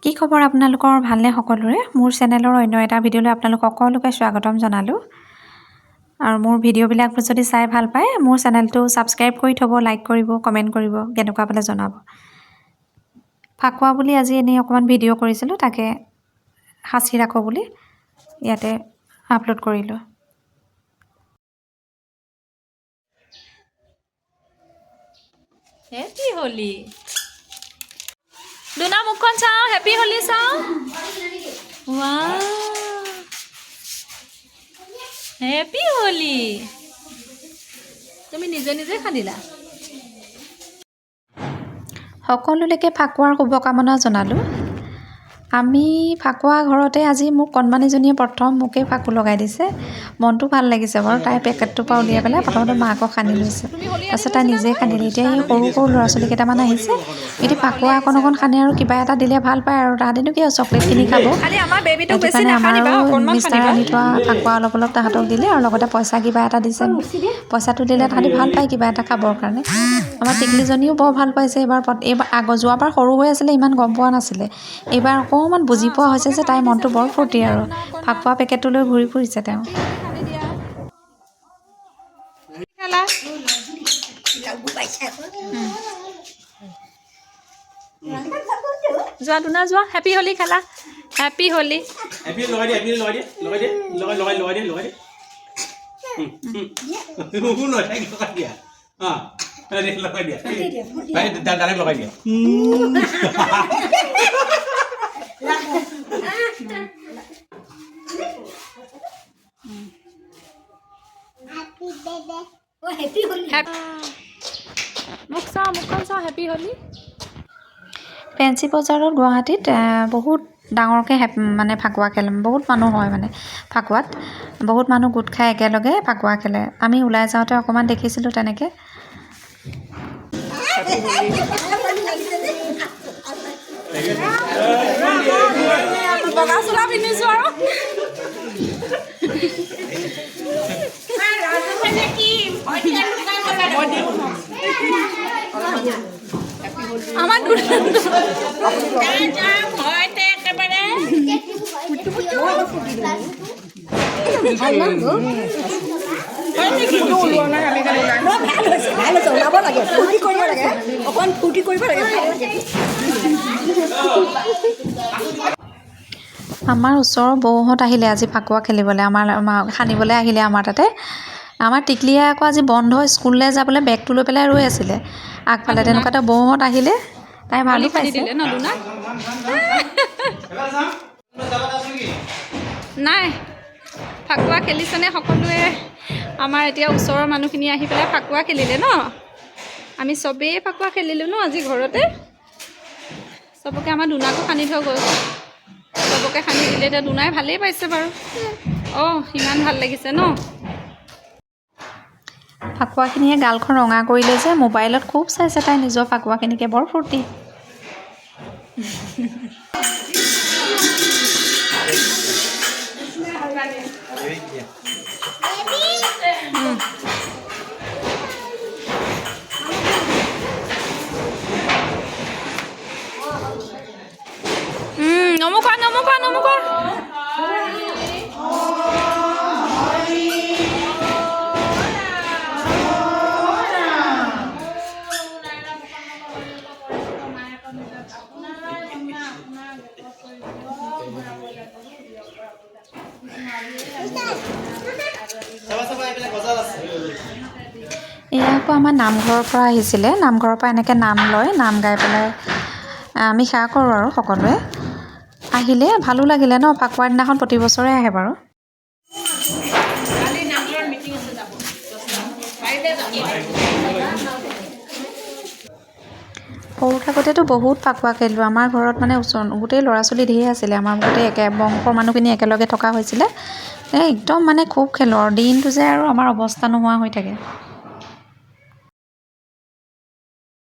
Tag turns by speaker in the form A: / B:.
A: কি খবৰ আপোনালোকৰ? ভালনে সকলোৰে? মোৰ চেনেলৰ অন্য এটা ভিডিঅ'লৈ আপোনালোক সকলোকে স্বাগতম জনালোঁ। আৰু মোৰ ভিডিঅ'বিলাক যদি চাই ভাল পায়, মোৰ চেনেলটো ছাবস্ক্ৰাইব কৰি থ'ব, লাইক কৰিব, কমেণ্ট কৰিব, কেনেকুৱা পালে জনাব। ফাকুৱা বুলি আজি এনেই অকণমান ভিডিঅ' কৰিছিলোঁ, তাকে সাঁচি ৰাখোঁ বুলি ইয়াতে আপলোড কৰিলোঁ।
B: হেপী হোলী। দুনা, মুখখন চাওঁ। হেপী হোলী চাওঁ। Wow, happy Holi. তুমি নিজে নিজে সানিলা।
A: সকলোলৈকে ফাকুৱাৰ শুভকামনা জনালোঁ। আমি ফাকুৱা ঘৰতে, আজি মোক কণমানিজনীয়ে প্ৰথম মোকেই ফাকু লগাই দিছে। মনটো ভাল লাগিছে বাৰু। তাই পেকেটটোৰ পৰা উলিয়াই পেলাই প্ৰথমতে মাকক সানি লৈছে, তাৰপিছত তাই নিজে সানিলে। এতিয়া এই সৰু সৰু ল'ৰা ছোৱালী কেইটামান আহিছে। এতিয়া ফাকুৱা অকণ অকণ সানে আৰু কিবা এটা দিলে ভাল পায় আৰু তাহাঁতিনো কি আৰু চকলেটখিনি খাব।
B: খালি আমাৰ বেবীটোক
A: সেইটো
B: বেছি
A: কাৰণে
B: নাসানিবা,
A: আমাৰো
B: অকণমান
A: মিষ্টাৰে
B: সানিবা।
A: আনি থোৱা ফাকুৱা অলপ অলপ তাহাঁতক দিলে আৰু লগতে পইচা কিবা এটা দিছে। পইচাটো দিলে তাহাঁতি ভাল পায় কিবা এটা খাবৰ কাৰণে। আমাৰ টিকলিজনীও বৰ ভাল পাইছে এইবাৰ। এইবাৰ আগৰ যোৱাবাৰ সৰু হৈ আছিলে, ইমান গম পোৱা নাছিলে। এইবাৰ অকণমান বুজি পোৱা হৈছে যে তাইৰ মনটো বৰ ফূৰ্তি আৰু ফাকুৱা পেকেটটো লৈ ঘূৰি ফুৰিছে তেওঁ।
B: সানি দিয়া। খেলা। যোৱা দুনা, যোৱা। হেপী হোলী খেলা, হেপী হোলী।
C: হেপী লগাই দিয়ে, হেপী লগাই দিয়ে, লগাই দিয়ে, লগাই লগাই লগাই দিয়ে, লগাই দিয়ে। নহয়, তাইক লগাই দিয়া। অঁ, লগাই দিয়া ভাই, দাদাক লগাই দিয়া।
B: মোক চাওঁ, মুখখন চাওঁ। হেপী হোলী।
A: ফেঞ্চি বজাৰত গুৱাহাটীত বহুত ডাঙৰকৈ মানে ফাকুৱা খেলে, বহুত মানুহ হয়। মানে ফাকুৱাত বহুত মানুহ গোট খাই একেলগে ফাকুৱা খেলে। আমি ওলাই যাওঁতে অকণমান দেখিছিলোঁ তেনেকৈ।
B: বগা চোলা পিন্ধিছো আৰু। আমাৰ
D: ভাল হৈছে, ভাল হৈছে। ওলাব লাগে, ফূৰ্তি কৰিব লাগে, অকণমান ফূৰ্তি কৰিব লাগে, ভাল লাগে।
A: আমাৰ ওচৰৰ বৌহঁত আহিলে আজি ফাকুৱা খেলিবলৈ, আমাৰ সানিবলৈ আহিলে আমাৰ তাতে। আমাৰ টিকলিয়ে আকৌ আজি বন্ধ, স্কুললৈ যাবলৈ বেগটো লৈ পেলাই ৰৈ আছিলে আগফালে। তেনেকুৱাতে বৌহঁত আহিলে, তাই ভালো
B: হোলী সানি
A: পাইছে।
B: দিলে ন দুনা? নাই, ফাকুৱা খেলিছেনে সকলোৱে? আমাৰ এতিয়া ওচৰৰ মানুহখিনি আহি পেলাই ফাকুৱা খেলিলে ন। আমি চবেই ফাকুৱা খেলিলোঁ ন আজি ঘৰতে। চবকে, আমাৰ দুনাকো সানি থৈ গ'ল। চবকে সানি দিলে, এতিয়া দুনাই ভালেই পাইছে বাৰু। অঁ, ইমান ভাল লাগিছে ন।
A: ফাকুৱাখিনিয়ে গালখন ৰঙা কৰিলে যে মোবাইলত খুব চাইছে তাই নিজৰ ফাকুৱাখিনিকে, বৰ ফূৰ্তি।
B: নমুকোৱা, নমুকোৱা, নমুকোৱা।
A: এয়া আকৌ আমাৰ নামঘৰৰ পৰা আহিছিলে। নামঘৰৰ পৰা এনেকৈ নাম লয়, নাম গাই পেলাই আমি সেৱা কৰোঁ আৰু সকলোৱে আহিলে ভালো লাগিলে ন। ফাকুৱাৰ দিনাখন প্ৰতি বছৰে আহে বাৰু। সৰু থাকোঁতেতো বহুত ফাকুৱা খেলিলোঁ। আমাৰ ঘৰত মানে ওচৰ গোটেই ল'ৰা ছোৱালী ঢেৰ আছিলে। আমাৰ গোটেই একে বংশৰ মানুহখিনি একেলগে থকা হৈছিলে। এই একদম মানে খুব খেলোঁ আৰু দিনটো যে আৰু আমাৰ অৱস্থা নোহোৱা হৈ থাকে।